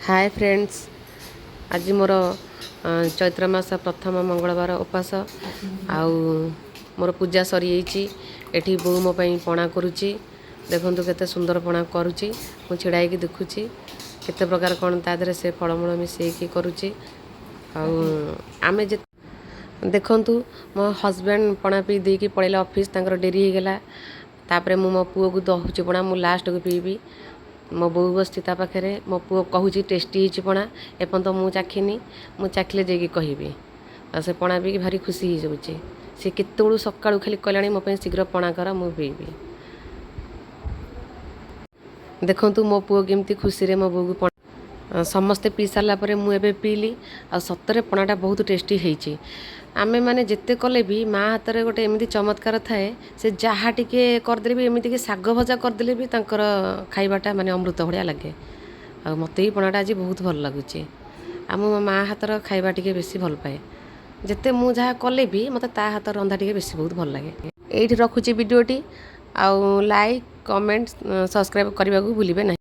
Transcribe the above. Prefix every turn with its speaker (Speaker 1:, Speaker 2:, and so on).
Speaker 1: ହାଏ friends, ଆଜି ମୋର ଚୈତ୍ର ମାସ ପ୍ରଥମ ମଙ୍ଗଳବାର ଉପାସ ଆଉ ମୋର ପୂଜା ସରିଯାଇଛି। ଏଠି ବୋଉ ମୋ ପାଇଁ ପଣା କରୁଛି। ଦେଖନ୍ତୁ, କେତେ ସୁନ୍ଦର ପଣା କରୁଛି। ମୁଁ ଛିଡ଼ା ହେଇକି ଦେଖୁଛି କେତେ ପ୍ରକାର କ'ଣ ତା ଦେହରେ ସେ ଫଳମୂଳ ମିଶେଇକି କରୁଛି। ଆଉ ଆମେ ଯେ ଦେଖନ୍ତୁ, ମୋ ହଜବେଣ୍ଡ ପଣା ପିଇ ଦେଇକି ପଳେଇଲେ ଅଫିସ୍, ତାଙ୍କର ଡେରି ହେଇଗଲା। ତାପରେ ମୁଁ ମୋ ପୁଅକୁ ଦଉଛି ପଣା, ମୁଁ ଲାଷ୍ଟକୁ ପିଇବି। ମୋ ବୋଉ ବସିଛି ତା ପାଖରେ। ମୋ ପୁଅ କହୁଛି ଟେଷ୍ଟି ହେଇଛି ପଣା। ଏପର୍ଯ୍ୟନ୍ତ ମୁଁ ଚାଖିନି, ମୁଁ ଚାଖିଲେ ଯାଇକି କହିବି। ଆଉ ସେ ପଣା ପିଇକି ଭାରି ଖୁସି ହେଇଯାଉଛି। ସେ କେତେବେଳୁ ସକାଳୁ ଖାଲି କହିଲାଣି, ମୋ ପାଇଁ ଶୀଘ୍ର ପଣା କର, ମୁଁ ପିଇବି। ଦେଖନ୍ତୁ, ମୋ ପୁଅ କେମିତି ଖୁସିରେ ମୋ ବୋଉକୁ ପଣା। ସମସ୍ତେ ପିଇ ସାରିଲା ପରେ ମୁଁ ଏବେ ପିଇଲି ଆଉ ସତରେ ପଣାଟା ବହୁତ ଟେଷ୍ଟି ହେଇଛି। ଆମେମାନେ ଯେତେ କଲେ ବି ମା ହାତରେ ଗୋଟେ ଏମିତି ଚମତ୍କାର ଥାଏ, ସେ ଯାହା ଟିକେ କରିଦେଲେ ବି, ଏମିତିକି ଶାଗ ଭଜା କରିଦେଲେ ବି ତାଙ୍କର ଖାଇବାଟା ମାନେ ଅମୃତ ଭଳିଆ ଲାଗେ। ଆଉ ମୋତେ ବି ପଣାଟା ଆଜି ବହୁତ ଭଲ ଲାଗୁଛି। ଆଉ ମୁଁ ମୋ ମା ହାତର ଖାଇବା ଟିକେ ବେଶୀ ଭଲ ପାଏ। ଯେତେ ମୁଁ ଯାହା କଲେ ବି ମୋତେ ତା ହାତର ରନ୍ଧା ଟିକେ ବେଶୀ ବହୁତ ଭଲ ଲାଗେ। ଏଇଠି ରଖୁଛି ଭିଡ଼ିଓଟି। ଆଉ ଲାଇକ୍, କମେଣ୍ଟ, ସବସ୍କ୍ରାଇବ୍ କରିବାକୁ ଭୁଲିବେ ନାହିଁ।